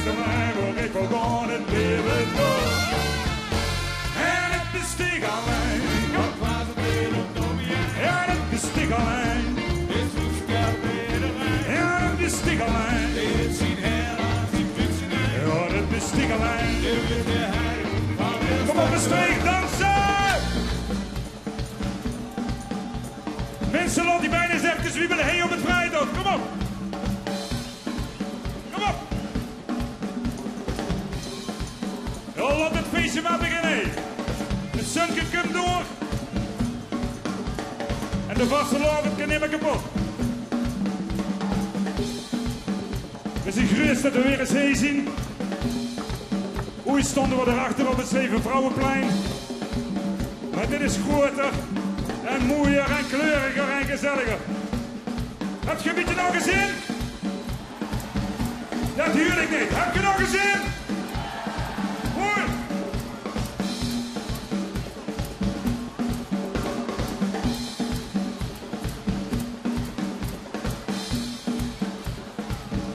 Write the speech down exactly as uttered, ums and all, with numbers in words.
Mer wao ich ouch aan 't leëve doon. En 't is dich allein. En 't is dich allein. En 't is dich allein. Ja, 't is dich allein. Kóm op, Mestreech, danse! Minse, laot die bein ins efkes wiebele, hè, op 't Vrijthof. Kóm op! Kóm op! Ja, laot 't feesje mer beginne. 't Zunke kump door. En de vastelaovend kan nimmer kepot. Veer zeen gruuets det veer weer ins hie zeen. Oeats stónge veer dao achter op 't Zevenvrouwenplein. Mer dit is groeter en moeier en kleuriger en gezelliger. Höb geer 't nao gezeen? Det huur ich neet. Höb geer 't nao gezeen?